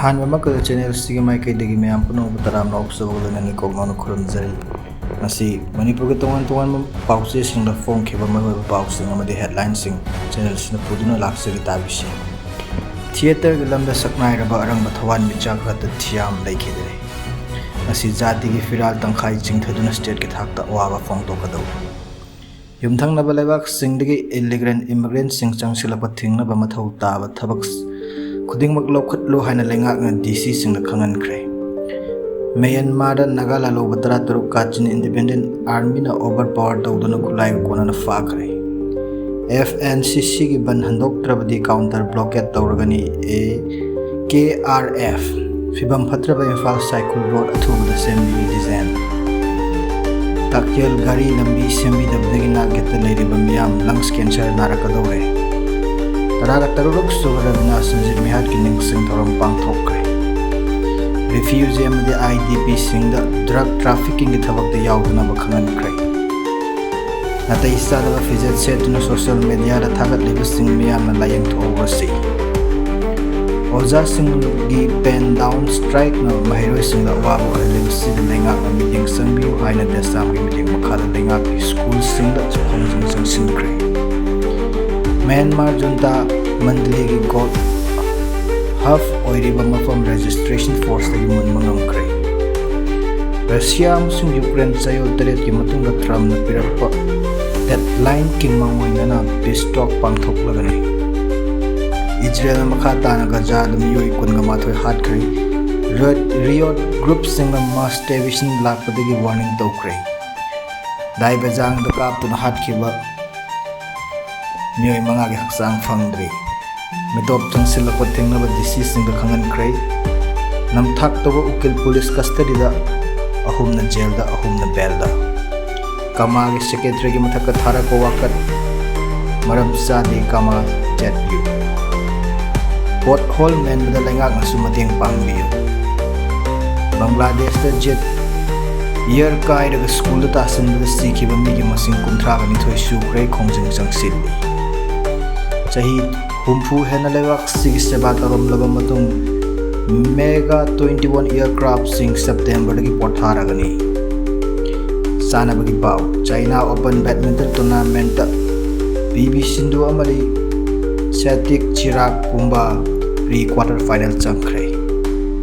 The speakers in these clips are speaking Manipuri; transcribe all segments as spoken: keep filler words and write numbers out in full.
ꯑꯍꯥꯟꯕꯃꯛꯇꯗ channel ꯑꯁꯤꯒꯤ ꯃꯥꯏꯀꯩꯗꯒꯤ ꯃꯌꯥꯝ ꯄꯨꯝꯅꯃꯛꯄꯨ ꯇꯔꯥꯝꯅ ꯑꯣꯛꯆꯕꯒ ꯂꯣꯏꯅꯅ ꯏꯀꯣꯛ ꯃꯥꯡꯅ ꯈꯨꯔꯨꯝꯖꯔꯤ꯫ ꯉꯁꯤ ꯃꯅꯤꯄꯨꯔꯒꯤ ꯇꯣꯉꯥꯟ ꯇꯣꯉꯥꯟꯕ ꯄꯥꯎꯆꯦꯁꯤꯡꯗ ꯐꯣꯡꯈꯤꯕ ꯃꯔꯨꯑꯣꯏꯕ ꯄꯥꯎꯁꯤꯡ ꯑꯃꯗꯤ headlineꯁꯤꯡ channel ꯑꯁꯤꯅ ꯄꯨꯗꯨꯅ ꯂꯥꯛꯆꯔꯤ꯫ ꯇꯥꯕꯤꯁꯤ꯫ Theatreꯒꯤ ꯂꯝꯗ ꯁꯛꯅꯥꯏꯔꯕ ꯑꯔꯪꯕ ꯊꯋꯥꯟꯃꯤꯆꯥꯛ ꯔꯇꯟ ꯊꯤꯌꯥꯝ ꯂꯩꯈꯤꯗ꯭ꯔꯦ꯫ ꯉꯁꯤ ꯖꯥꯇꯤꯒꯤ ꯐꯤꯔꯥꯜ ꯇꯪꯈꯥꯏ ꯆꯤꯡꯊꯗꯨꯅ stateꯀꯤ ꯊꯥꯛꯇ ꯑꯋꯥꯕ ꯐꯣꯡꯗꯣꯛꯀꯗꯧꯔꯤ꯫ ꯌꯨꯝꯊꯪꯅꯕ ꯂꯩꯕꯥꯛꯁꯤꯡꯗꯒꯤ illegal immigrantꯁꯤꯡ ꯆꯪꯁꯤꯜꯂꯛꯄ ꯊꯤꯡꯅꯕ ꯃꯊꯧ ꯇꯥꯕ ꯊꯕꯛ ꯈꯨꯗꯤꯡꯃꯛ ꯂꯧꯈꯠꯂꯨ ꯍꯥꯏꯅ ꯂꯩꯉꯥꯛꯅ DCꯁꯤꯡꯗ ꯈꯪꯍꯟꯈ꯭ꯔꯦ꯫ ꯃ꯭ꯌꯥꯟꯃꯥꯔꯗ ꯅꯥꯒꯥ ꯂꯥꯜꯍꯧꯕ ꯇꯔꯥꯇꯔꯨꯛ Kachin Independent Armyꯅ overpower ꯇꯧꯗꯨꯅ ꯈꯨꯠꯂꯥꯏꯒ ꯀꯣꯟꯅꯅ ꯐꯥꯈ꯭ꯔꯦ꯫ FNCCꯒꯤ ꯕꯟ ꯍꯟꯗꯣꯛꯇ꯭ꯔꯕꯗꯤ counter blockade ꯇꯧꯔꯒꯅꯤ꯫ AKRF꯫ ꯐꯤꯕꯝ ꯐꯠꯇ꯭ꯔꯕ ꯏꯝꯐꯥꯜ ꯁꯥꯏꯈꯨꯜ road ꯑꯊꯨꯕꯗ ꯁꯦꯝꯕꯤꯌꯨ꯫ ꯗꯤꯖꯥꯏꯟ꯫ ꯇꯥꯛꯌꯦꯜ ꯒꯥꯔꯤ ꯂꯝꯕꯤ ꯁꯦꯝꯕꯤꯗꯕꯗꯒꯤ ꯅꯥꯛ ꯌꯦꯠꯇ ꯂꯩꯔꯤꯕ ꯃꯤꯌꯥꯝ lungs cancer ꯅꯥꯔꯛꯀꯗꯧꯔꯦ꯫ ꯇꯔꯥꯒ ꯇꯔꯨꯛ ꯁꯨꯕ ꯔꯕꯤꯅꯥ ꯁꯟꯖꯤꯠ ꯃꯤꯍꯥꯠꯀꯤ ꯅꯤꯡꯁꯤꯡ ꯊꯧꯔꯝ ꯄꯥꯡꯊꯣꯛꯈ꯭ꯔꯦ꯫ Refugee ꯑꯃꯗꯤ IDPꯁꯤꯡꯗ drug traffickingꯒꯤ ꯊꯕꯛꯇ ꯌꯥꯎꯗꯅꯕ ꯈꯪꯍꯟꯈ꯭ꯔꯦ꯫ ꯅꯥꯇꯩ ꯆꯥꯗꯕ ꯐꯤꯖꯦꯠ ꯁꯦꯠꯇꯨꯅ social mediaꯗ ꯊꯥꯒꯠꯂꯤꯕꯁꯤꯡ ꯃꯤꯌꯥꯝꯅ ꯂꯥꯏꯌꯦꯡꯊꯣꯛꯍꯧꯔꯁꯤ꯫ ꯑꯣꯖꯥꯁꯤꯡꯒꯤ pen down strikeꯅ ꯃꯍꯩꯔꯣꯏꯁꯤꯡꯗ ꯑꯋꯥꯕ ꯑꯣꯏꯍꯜꯂꯤꯕꯁꯤꯗ ꯂꯩꯉꯥꯛꯅ ꯃꯤꯠꯌꯦꯡ ꯆꯪꯕꯤꯌꯨ ꯍꯥꯏꯅ ꯗꯦꯁꯥꯝꯒꯤ ꯃꯤꯠꯌꯦꯡ ꯃꯈꯥꯗ ꯂꯩꯉꯥꯛꯀꯤ schoolꯁꯤꯡꯗ ꯈꯣꯡꯖꯪ ꯆꯪꯁꯤꯟꯈ꯭ꯔꯦ꯫ ꯃ꯭ꯌꯥꯟꯃꯥꯔ junta ꯃꯟꯗꯂꯦꯒꯤ gold hub ꯑꯣꯏꯔꯤꯕ ꯃꯐꯝ registration forceꯇꯒꯤ ꯃꯨꯟꯕ ꯉꯝꯈ꯭ꯔꯦ꯫ ꯔꯁꯤꯌꯥ ꯑꯃꯁꯨꯡ ꯌꯨꯀ꯭ꯔꯦꯟ ꯆꯌꯣꯜ ꯇꯔꯦꯠꯀꯤ ꯃꯇꯨꯡꯗ ꯇ꯭ꯔꯝꯞꯅ ꯄꯤꯔꯛꯄ deadlineꯀꯤ ꯃꯥꯡꯑꯣꯏꯅꯅ peace talk ꯄꯥꯡꯊꯣꯛꯂꯒꯅꯤ꯫ ꯏꯖꯔꯦꯜꯅ ꯃꯈꯥ ꯇꯥꯅ ꯒꯖꯥꯗ ꯃꯤꯑꯣꯏ ꯀꯨꯟꯒ ꯃꯥꯊꯣꯏ ꯍꯥꯠꯈ꯭ꯔꯦ꯫ Riot groupꯁꯤꯡꯅ mass starvation ꯂꯥꯛꯄꯗꯒꯤ warning ꯇꯧꯈ꯭ꯔꯦ꯫ ꯗꯥꯏꯕꯖꯥꯡꯗ ꯀꯥꯞꯇꯨꯅ ꯍꯥꯠꯈꯤꯕ ꯃꯤꯑꯣꯏ ꯃꯉꯥꯒꯤ ꯍꯛꯆꯥꯡ ꯐꯪꯗ꯭ꯔꯤ꯫ ꯃꯤꯇꯣꯞ ꯆꯪꯁꯤꯜꯂꯛꯄ ꯊꯤꯡꯅꯕ DCꯁꯤꯡꯗ ꯈꯪꯍꯟꯈ꯭ꯔꯦ꯫ ꯅꯝꯊꯥꯛ ꯇꯧꯕ ꯎꯀꯤꯜ police custodyꯗ, ꯑꯍꯨꯝꯅ jailꯗ, ꯑꯍꯨꯝꯅ bailꯗ꯫ ꯀꯃꯥꯒꯤ secretaryꯒꯤ ꯃꯊꯛꯇ ꯊꯥꯔꯛꯄ ꯋꯥꯀꯠ ꯃꯔꯝ ꯆꯥꯗꯦ, ꯀꯃꯥ ꯆꯠꯄꯤꯌꯨ꯫ Pothole ꯃꯦꯟꯕꯗ ꯂꯩꯉꯥꯛꯅꯁꯨ ꯃꯇꯦꯡ ꯄꯥꯡꯕꯤꯌꯨ꯫ ꯕꯪꯒ꯭ꯂꯥꯗꯦꯁꯇ jet air ꯀꯥꯏꯔꯒ schoolꯗ ꯇꯥꯁꯤꯟꯕꯗ ꯁꯤꯈꯤꯕ ꯃꯤꯒꯤ ꯃꯁꯤꯡ ꯀꯨꯟꯊ꯭ꯔꯥꯒ ꯅꯤꯊꯣꯏ ꯁꯨꯈ꯭ꯔꯦ꯫ ꯈꯣꯡꯖꯪ ꯆꯪꯁꯤꯜꯂꯤ꯫ ꯆꯍꯤ ꯍꯨꯝꯐꯨ ꯍꯦꯟꯅ ꯂꯩꯕꯥꯛꯁꯤꯒꯤ ꯁꯦꯕꯥ ꯇꯧꯔꯝꯂꯕ ꯃꯇꯨꯡ ꯃꯦꯒꯥ ꯇ꯭ꯋꯦꯟꯇꯤ ꯋꯥꯟ ꯑꯦꯌꯔꯀ꯭ꯔꯥꯐꯁꯤꯡ ꯁꯦꯞꯇꯦꯝꯕꯔꯗꯒꯤ ꯄꯣꯠꯊꯥꯔꯒꯅꯤ꯫ ꯆꯥꯅꯕꯒꯤ ꯄꯥꯎ: ꯆꯥꯏꯅꯥ ꯑꯣꯄꯟ ꯕꯦꯗꯃꯤꯟꯇꯟ ꯇꯣꯔꯅꯥꯃꯦꯟꯠꯇ ꯄꯤ ꯚꯤ ꯁꯤꯟꯙꯨ ꯑꯃꯗꯤ ꯁ꯭ꯋꯤꯇꯤꯛ ꯆꯤꯔꯥꯒ ꯄꯨꯝꯕꯥ ꯄ꯭ꯔꯤ ꯀ꯭ꯋꯥꯔꯇꯔ ꯐꯥꯏꯅꯦꯜ ꯆꯪꯈ꯭ꯔꯦ꯫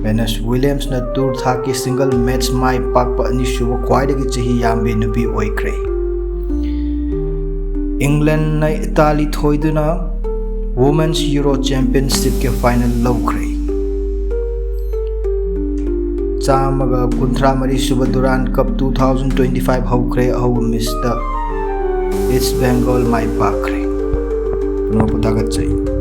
ꯚꯦꯅꯁ ꯋꯤꯂꯤꯌꯝꯁꯅ ꯇꯨꯔ ꯊꯥꯛꯀꯤ ꯁꯤꯡꯒꯜ ꯃꯦꯆ ꯃꯥꯏ ꯄꯥꯛꯄ ꯑꯅꯤꯁꯨꯕ ꯈ꯭ꯋꯥꯏꯗꯒꯤ ꯆꯍꯤ ꯌꯥꯝꯕꯤ ꯅꯨꯄꯤ ꯑꯣꯏꯈ꯭ꯔꯦ꯫ ꯏꯪꯂꯦꯟꯅ ꯏꯇꯥꯂꯤ ꯊꯣꯏꯗꯨꯅ ꯋꯨꯃꯦꯟꯁ ꯌꯨꯔꯣ ꯆꯦꯝꯄꯤꯌꯟꯁꯤꯞꯀꯤ ꯐꯥꯏꯅꯦꯜ ꯂꯧꯈ꯭ꯔꯦ꯫ ꯆꯥꯝꯃꯒ ꯀꯨꯟꯊ꯭ꯔꯥ ꯃꯔꯤ ꯁꯨꯕ Durand cup two thousand twenty five ꯍꯧꯈ꯭ꯔꯦ꯫ ꯑꯍꯧꯕ ꯃꯦꯆꯇ ꯏꯁ ꯕꯦꯡꯒꯣꯜ ꯃꯥꯏ ꯄꯥꯛꯈ꯭ꯔꯦ꯫ ꯄꯨꯝꯅꯃꯛꯄꯨ ꯊꯥꯒꯠꯆꯔꯤ꯫